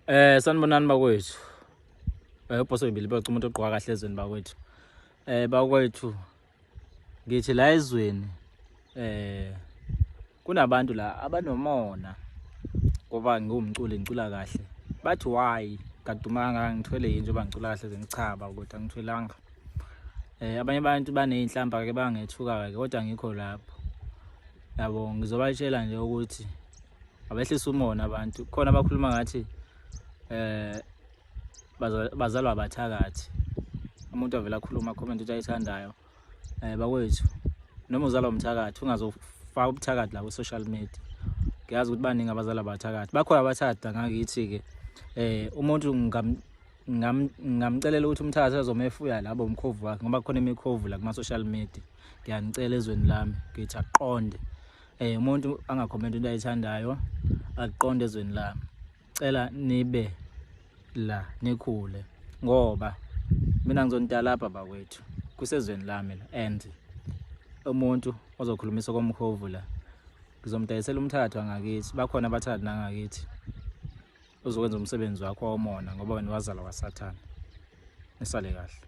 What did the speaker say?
Sanibonani bakwethu. Ubhoso bibili bacu umuntu ogqoka kahle ezweni bakwethu. Bakwethu ngithi la ezweni kunabantu la abanomona ngoba ngiwumculi ngicula kahle. Bathi why kaduma kangaka ngithwele yini njengoba ngicula kahle ezweni? Cha bakwethu angithwelanga. Abanye abantu baney'nhlamba ke bangethuka ke kodwa ngikho lapho. Yabo ngizobatshela nje ukuthi abehlisa umona abantu khona abakhuluma ngathi eh bazalwa abathakathi umuntu avela akhuluma comment ukuthi ayithandayo bakwethu noma uzalwa umthakathi ungazofaka ubuthakathi la ku-social media. Ngiyazi ukuthi baningi abazalwa abathakathi, bakhona abathakathi ngakithi-ke. Umuntu ngingamcelela ukuthi umthakathi azomefuya labo umkhovu wakhe ngoba kukhona imikhovu la kuma-social media. Ngiyanicela ezweni lami ngithi aqonde umuntu angakhomenta into ayithandayo, aqonde ezweni lami. Cela nibe la nikhule ngoba mina ngizonitalapha bakwethu, kusezweni lami la and umuntu ozokhulumisa komkhovu la ngizomdayisela umthakathi wangakithi, bakhona abathakathi nangakithi uzokwenza umsebenzi wakho womona ngoba wena wazalwa kwaSathane. Nisale kahle.